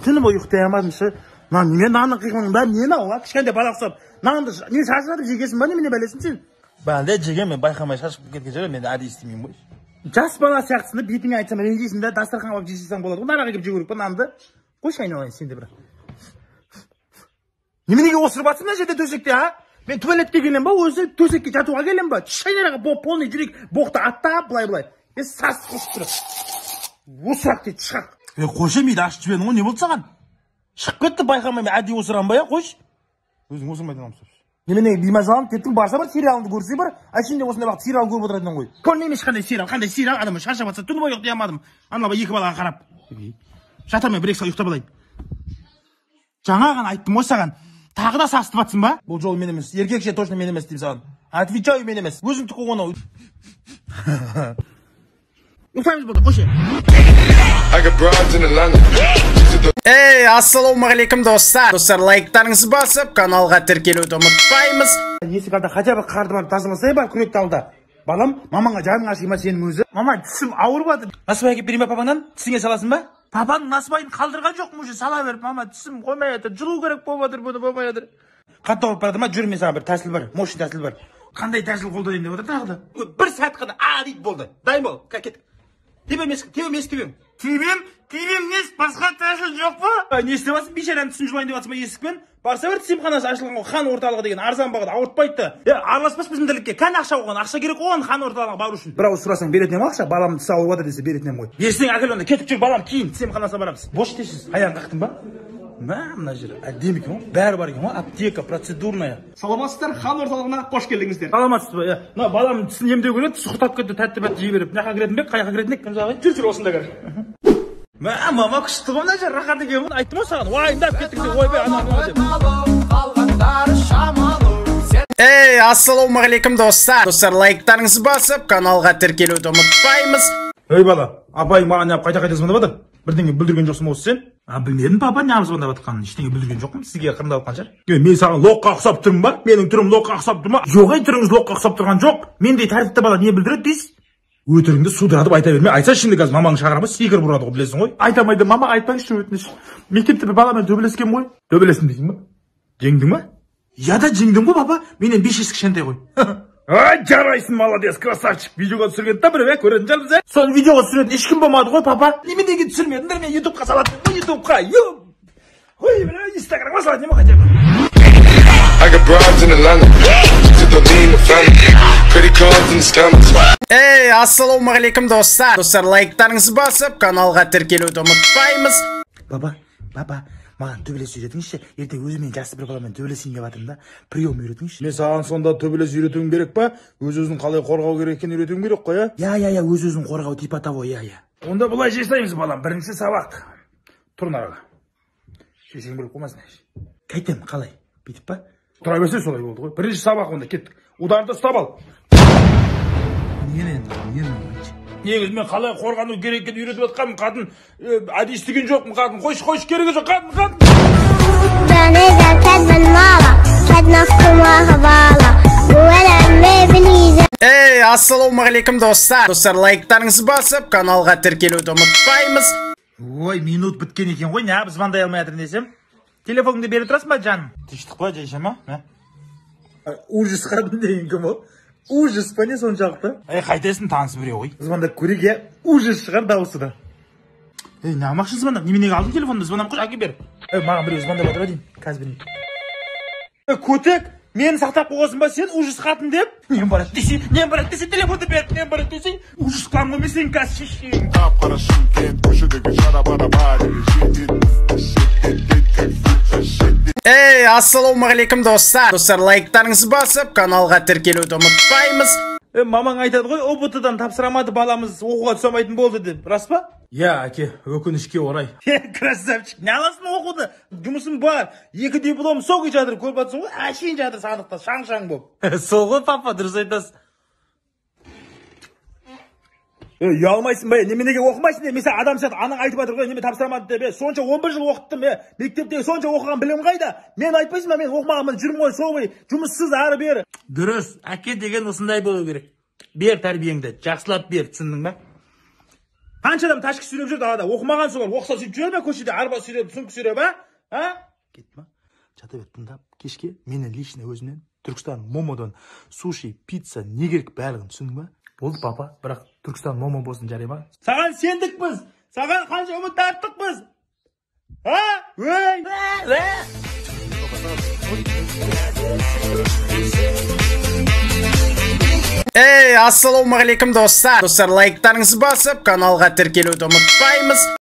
Түні бойы ұйықтай алмадым ше. Мына неме нанның қиқымының бәрі не мынау, а? Кішкентай бала ұқсап. Нанды не шашыратып жегесің ба, немене бәлесің сен? Бәлде жеген, мен байқамай шашып кеткен шығар, мен әдейі істемеймін ғой. Жас бала сияқтысың да, бетіңе айтсам ренжисің да, дастарханға барып жей салсаң болады ғой, нараға келіп жеу керек па нанды? Қойшы айналайын сен де бір. Неменеге осырып жатсың мына жерде төсекте, а? Мен туалетке келем ба, өзі төсекке жатуға келем ба? Түш айнараға полный жүрек боқты аттап былай-былай. Е, сасық қосып тұр. Осырақ дейді, тышқақ. Е, қойшы, миды ашып жібердің ғой, не болды саған? Шығып кетті, байқамай мен әдейі осырамын ба, я, қойшы. Өзің осырмайтын адамсың. Неменеге беймазаланып кеттің, барса бар сериалыңды көрсе бар, әшейінде осындай уақыт сериал көріп отыратын ғой. Көрмеймін ешқандай сериал, қандай сериал, адам шаршап жатса, түні бойы ұйықтай алмадым. Ана екі балаға қарап. Жатамын, бір-екі сағат ұйықтап алайын. Жаңа ғана айттым ғой саған. Тағы да сасытып жатсың ба? Бұл жолы мен емес, еркекше точно мен емес деймін саған. Отвечаю, мен емес. Өзің түк қойған ау. Ұйықтаймыз болды, қойшы. Эй, ассалаумағалейкум достар. Достар, лайктарыңызды басып, каналға тіркелуді ұмытпаймыз. Есік алда хотя бы қарды барып тазаласай бар, күректі алда. Балам, мамаңа жаның аши ма сенің өзі? Мама, тісім ауырып жатыр. Насыбай әкеліп берейін ба папаңнан? Тісіңе саласың ба? Папаның насыбайын қалдырған жоқпын уже, сала беріп, мама, тісім қоймай жатыр, жұлу керек болып жатыр, бұны болмай жатыр. Қатты ауырып барады ма? Жүр, мен саған бір тәсіл бар, мощный тәсіл бар. Қандай тәсіл қолданайын деп отыр тағы да? Бір сәт қана, а дейді болды. Дайын бол, кеттік. Тебем есік, тебем есік, тебем. Тебем, тебем нес, басқа тәсіл жоқ па? Не істеп жатсың, бейшараның тісін жұлайын деп жатсың ба есікпен? Барса бір тіс емханасы ашылған ғой, хан орталығы деген арзан бағада ауыртпайды да. Е, араласпас біздің тірлікке, кәне ақша оған, ақша керек оған хан орталығына бару үшін. Бір ауыз сұрасаң беретін едім ақша, баламның тісі ауырып жатыр десе беретін едім ғой. Берсең әкел онда, кетіп жүр балам, кейін тіс емханасына барамыз. Бос дейсіз, аяғын қақтың ба? Мә, мына жер әдемі екен ғой, бәрі бар екен ғой, аптека, процедурная. Саламатсыздар, хан орталығына қош келдіңіздер. Саламатсыз ба, иә. Мына баламның тісін емдеу керек, тісі құртап кетті, тәтті бәтті жей беріп. Мына жаққа кіретін бе, қай жаққа кіретін ек, кім жағы? Жүр, жүр, осында кір. Мә, мама күшті ғой, мына жер рахат екен ғой. Айттым ғой саған, уайымдап кеттік деп, ойбай, анау мынау деп. Эй, ассалаумағалейкум достар. Достар, лайктарыңызды басып, каналға тіркелуді ұмытпаймыз. Ей бала, апайың маған неғып қайта-қайта звондап жатыр? Бірдеңе бүлдірген жоқсың ба осы сен? А, білмедім папа, неғып звондап жатқанын, ештеңе бүлдірген жоқпын, сізге қырындап жатқан шығар. Е, мен саған лоққа ұқсап тұрмын ба? Менің түрім лоққа ұқсап тұр ма? Жоқ, ей, түріңіз лоққа ұқсап тұрған жоқ. Мендей тәртіпті бала не бүлдіреді дейсіз? Өтірігіңді судыратып айта берме. Айтса şimdi қазір мамаң шақырамыз, секіріп ұрады ғой, білесің ғой. Айта алмайды, мама, айтпаңызшы өтініш. Мектепте бір баламен төбелескенмін ғой. Төбелестім дейсің ба? Жеңдің ба? Я да жеңдім ғой, папа. Менен 5 жас кішкентай ғой. Ай, жарайсың, молодец, красавчик. Видеоға түсірген та біреу, көретін шығармыз, ә? Соны видеоға түсіретін ешкім болмады ғой, папа. Неменеге түсірмедіңдер, мен ютубқа салатын ғой, ютубқа. Ой, бля, инстаграмға салатын едім ғой хотя бы. Эй, ассалаумағалейкум достар. Достар, лайктарыңызды басып, каналға тіркелуді ұмытпаймыз. Папа, папа, маған төбелес үйретіңізші. Ертең өзімен жасы бір баламен төбелесейін деп жатырмын да. Прием үйретіңізші. Мен саған сонда төбелес үйретуім керек па? Өз-өзін қалай қорғау керек екенін үйретуім керек қой, ә? Я, я, я, өз-өзін қорғау типа того, я, я. Онда былай жасаймыз, балам. Бірінші сабақ. Тұр нараға. Шешең біліп қоймасын. Қайтем, қалай? Бүйтіп па? Тұра берсе солай болды ғой. Бірінші сабақ онда кеттік. Ударды ұстап ал. Нені, нені? Негізі мен қалай қорғану керек екенін үйретіп жатқанмын, қатын. Әдейі істеген жоқпын, қатын. Қойшы, қойшы, керегі жоқ, қатын, қатын. Эй, ассалаумағалейкум достар. Достар, лайктарыңызды басып, каналға тіркелуді ұмытпаймыз. Ой, минут біткен екен ғой, неғып звондай алмай жатырмын десем. Телефоныңды бере тұрасың ба, жаным? Тыныштық па, жайша ма? Ужас қатын деген кім ол? Ужас па, не соншалықты? Ей, қайтесің, таныс біреу ғой. Звондап көрейік, иә? Ужас шығар дауысы да. Ей, неғып звондап? Неменеге алдың телефонды? Звондап қойшы, әкел бер. Ей, маған біреу звондап жатыр деймін. Қазір берейін. Ей, көтек, мені сақтап қойғансың ба сен, ужас қатын деп? Нем барады десе, нем барады десе, телефонды беріп, нем барады десе, ужас қыламын ғой мен сені қазір шешейін. Қап-қара Шымкент, көшедегі шара-бара бәрі жетеді. Эй, ассалаумағалейкум достар. Достар, лайктарыңызды басып, каналға тіркелуді ұмытпаймыз. Е, мамаң айтады ғой, ҰБТ-дан тапсырамады баламыз, оқуға түсе алмайтын болды деп. Рас па? Иә, әке, өкінішке орай. Е, красавчик, не аласың оқуды? Жұмысым бар, 2 диплом соғы жатыр, көріп жатсың ғой, әшейін жатыр сандықта, шаң-шаң болып. Сол ғой, папа, дұрыс айтасың. Е, ұялмайсың ба, неменеге оқымайсың деп, мен саған адам сияқты анаң айтып жатыр ғой, неме тапсырамады деп, сонша 11 жыл оқыттым, мектепте сонша оқыған білім қайда? Мен айтпайсың ба, мен оқымағанмын, жүрмін ғой, сол ғой, жұмыссыз ары бері. Дұрыс, әке деген осындай болу керек. Бер тәрбиеңді, жақсылап бер, түсіндің ба? Қанша адам тачка сүйреп жүр далада, оқымаған солар, оқыса сөйтіп жүре ме көшеде, арба сүйреп, сумка сүйреп, а? А? Кетті ма? Жата бер, тыңдап, кешке менен лично өзімнен Түркістан Момодан суши, пицца, не керек барлығын, түсіндің ба? Болды, папа, бірақ Түркістан Момо болсын, жарай ма? Саған сендік біз, саған қанша үміт арттық біз. А? Ей! Эй, ассалаумағалейкум, достар. Достар, лайктарыңызды басып, каналға тіркелуді ұмытпаймыз.